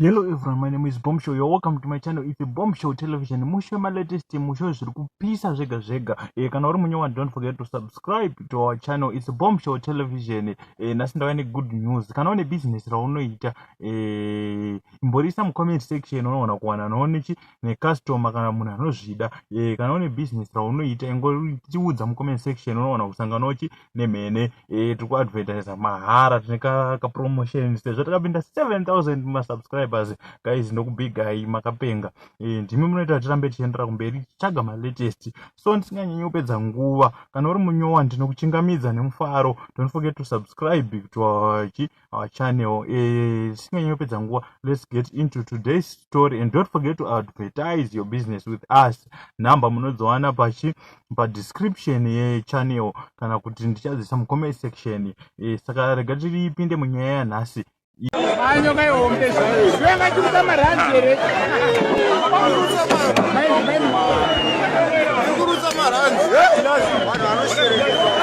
Hello everyone, my name is Bomb Show. You're welcome to my channel. It's a Bomb Show Television. Musho my latest musho zviri kupisa zvega zvega. Eh, kana uri munyowa don't forget to subscribe to our channel. It's a Bomb Show Television. Eh, nhasi ndauya ne good news. Kana une business raunoita, eh, imborisa mu comment section unoona kuwana noone necustomer kana munhu anozvida. Eh, kana une business raunoita ingotiudza mu comment section unoona kusangana chi nemhene e, tiri kuadvertisa mahara tine kapromotion ka sezvo takapinda 7000 masubscribers guys ndokubigai makapenga e, ndimi munoita tirambe tichiendera kumberi tichitsvaga malatest so ndisinganyanyi kupedza nguva kana uri munyowa ndinokuchingamidza nemufaro don't forget to subscribe to our, our channel eh, tisinganyanyi kupedza nguva let's get into today's story and don't forget to advertise your business with us nhamba munodziwana pachi padescription yechannel kana kuti ndichadzisa mucomment section e, saka rega tiripinde munyaya yanhasi Nyoka ihombe zvayo. Yanga chikuta maranzi here? Kurutsa maranzi. Vanhu vanoshereketa.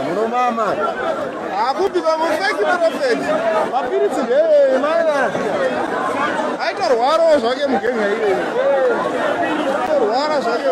Munomama. Hakupi pamufeki prophet. Mapiritsi ndeye maana. Aitorwarawo zvake mugenga iyoyo. Aitorwara zvake.